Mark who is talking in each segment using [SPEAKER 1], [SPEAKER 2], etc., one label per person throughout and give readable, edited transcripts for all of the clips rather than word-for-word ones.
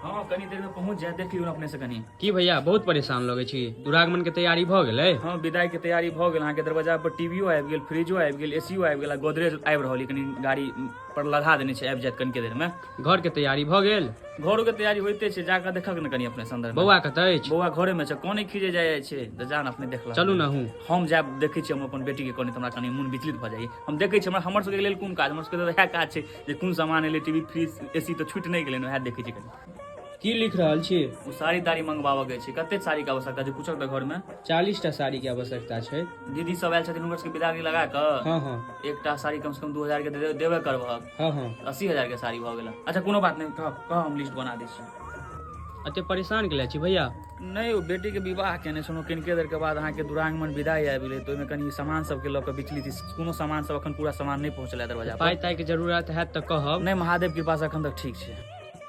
[SPEAKER 1] हँ, कनी देर में पहुंच जाए, देख लियौ अपने से कनी।
[SPEAKER 2] की भैया, बहुत परेशान लगै छी? दुरागमन के तैयारी भऽ गेलै?
[SPEAKER 1] हँ, विदाई के तैयारी भऽ गेल। अहाँके दरवाजा पर टीवीओ आबि गेल, फ्रिजो आबि गेल, एसीओ आबि गेल आ गोदरेज आबि रहल यऽ। कनी गाड़ी पर लधा देने छै, आबि जायत कनिके देर में।
[SPEAKER 2] घर के तैयारी भऽ गेल?
[SPEAKER 1] घरो के तैयारी होइते छै, जाकऽ देखक ने कनी अपने से अंदर में।
[SPEAKER 2] बौआ कतऽ अछि?
[SPEAKER 1] बौआ घरे में छै, कोने खींचे जाइ छै तऽ जा ने अपने देखला।
[SPEAKER 2] चलू ने अहूँ।
[SPEAKER 1] हम जायब, देखै छी हम अपन बेटी के कनी, तऽ हमरा कनी मोन विचलित भऽ जाइए। हम देखै छी, हमरा हमर सबके लेल कोन काज, हमर सबके तऽ इएह काज छै जे कोन सामान एलै। टीवी, फ्रिज, एसी तऽ छूटि नहि गेलै ने, उएह देखै छी कनी।
[SPEAKER 2] की लिख रहल छी?
[SPEAKER 1] ओ साड़ी ताड़ी मंगवाबऽ के छै। कते साड़ी के आवश्यकता छै, पूछक तऽ घरमे?
[SPEAKER 2] 40टा साड़ी के आवश्यकता छै।
[SPEAKER 1] दीदी सब आयल छथिन, हुनकर सबके विदागरी लगा कऽ।
[SPEAKER 2] हँ हँ
[SPEAKER 1] एकटा साड़ी कम से कम 2000 के देबे करबहक।
[SPEAKER 2] हँ हँ
[SPEAKER 1] 80,000 के साड़ी भऽ गेल। अच्छा, कोनो बात नहि, कह कह, हम लिस्ट बना दै छी।
[SPEAKER 2] एते परेशान के छी भैया?
[SPEAKER 1] नहि, ओ बेटीके विवाह केने छलहुँ, कनिके देरके बाद अहाँके दुरागमन विदाई आबि गेलै, तऽ ओहिमे कनि सामान सबके लऽ कऽ विचलित छी। कोनो सामान सब एखन पूरा सामान नहि पहुँचलै दरवाजा पर।
[SPEAKER 2] पाइ ताइ के जरूरत हैत तऽ कहब।
[SPEAKER 1] नहि, महादेव कृपासँ एखन तक ठीक छै,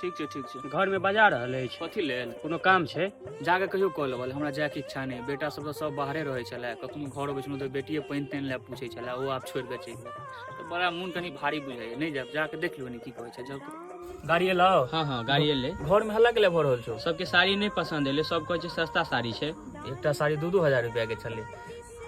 [SPEAKER 1] ठीक छै, ठीक छै।
[SPEAKER 2] घर में बजा रहल अछि।
[SPEAKER 1] कथी लेल?
[SPEAKER 2] कोनो काम छै।
[SPEAKER 1] जाके कहियो कऽ लेबल, हमरा जायके इच्छा नहि। बेटा सब तऽ सब बाहरे रहै छलै। कखनो घर अबै छलहुँ तऽ बेटिए पानि तानि लए पूछै छलै, ओ आब छोड़ि कऽ चलि गेल, तऽ बड़ा मोन कनि भारी बुझाइए। नहि जायब, जाके देख लियौ ने की कहै छै। जाउ तऽ, गाड़ी एलौ?
[SPEAKER 2] हँ हँ, गाड़ी एलै।
[SPEAKER 1] घर में हल्ला के भऽ रहल छौ?
[SPEAKER 2] सबके साड़ी नहि पसंद एलै, सब कहै छै सस्ता साड़ी छै।
[SPEAKER 1] एकटा साड़ी 2-2 हजार रुपया के छलै।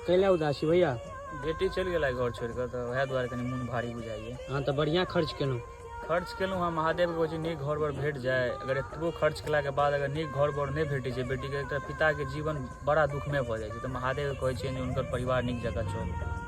[SPEAKER 2] कैला उदासी भैया?
[SPEAKER 1] बेटी चलि गेलै घर छोड़ि कऽ, तऽ वएह दुआरे कनि मोन भारी बुझाइए।
[SPEAKER 2] अहाँ तऽ बढ़िआँ खर्च केलहुँ।
[SPEAKER 1] खर्च केलहुँ हँ, महादेवके कहै छी नीक घर बर भेट जाय। अगर एतबो खर्च केलाके बाद अगर नीक घर बर नहि भेटै छै बेटीके, तऽ पिताके जीवन बड़ा दुखमय भऽ जाइ छै। तऽ महादेवके कहै छियनि जे हुनकर परिवार नीक जकाँ चल।